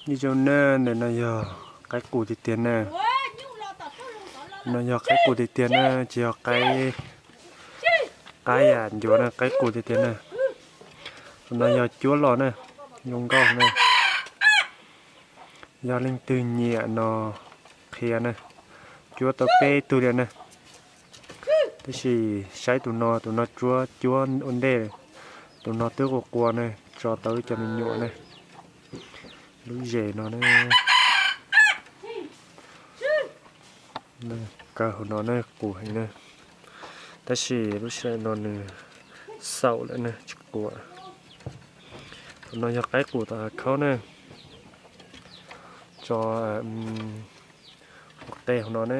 Nyob zoo na, ntawm no yog qaib qus tiag tiag na. No yog qaib qus tiag tiag na, tsis yog qaib, qaib yam ncuav na, qaib qus tiag tiag na. Tus no yog cuab los na, zoo nkauj na. Yog leej twg nyiam no qhia na. Cuab tau peb tug li na. Tab sis saib tus no, tus no tsuab cuab ua ntej, tus no twb qua qua na, tso tau ib co me nyuam na. Lub zes no na, kaw hauv no na, qus heev na. Tab sis lub sij hawm no nws xaum lawm na, tsis qua. Tus no yog qaib qus tom hav khaub na, tso hauv qe hauv no na.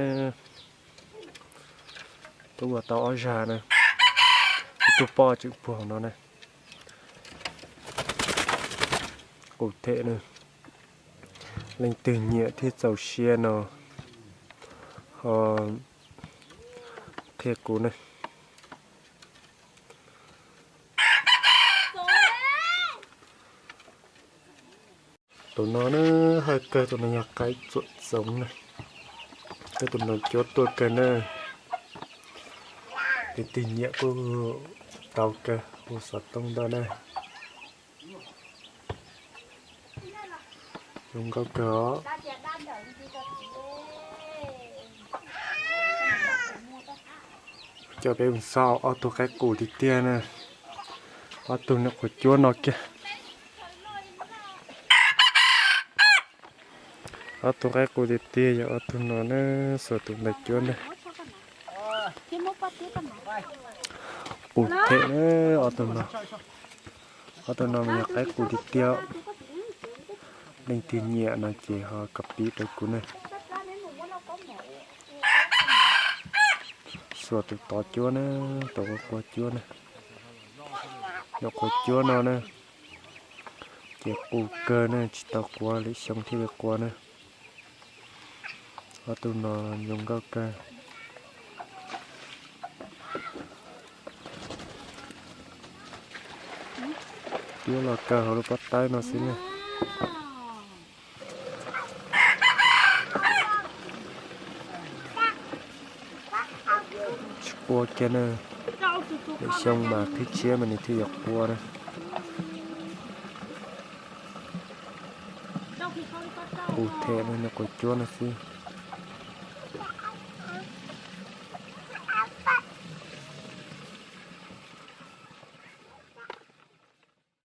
Twb ua tau ob zag na, ib tug poj tseem puag hauv no na. Qus them na, leej twg nyiam thiab txaus siab no ho qhia kuv na. Tus no na, hawj kawg, tus no yog qaib txuam txoov na. Tej tus no cuab tuaj kawg na. Tus twg nyiam kuj tau kawg, hu xov tooj ntawm na. Zoo nkauj kawg os. Coj peb mus xauj ob tug qaib qus tiag tiag na. Ob tug nyuam qhuav cuab no kiag. Ob tug qaib qus tiag tiag yog ob tug no na, xuas tus ntawd cuab ntag. Qus them na, ob tug no. Ob tug no mas yog qaib qus tiag tiag. Leej twg nyiam no ces ho kov piv rau kuv na. Xuas tus tod cuab na, tus qua qua cuab na. Nyuam qhuav cuab no na, ces qus kawg na, tsis tau qua, lwm xyoo thiaj li qua na. Ob tug no zoo nkauj kawg. Cuab los kaw hauv lub pob tawb no xwb na. Tsis qua kiag na. Lwm xyoo mas qhib tshiab mas nws thiaj yuav qua na. Qus them no, nyuam qhuav cuab no xwb.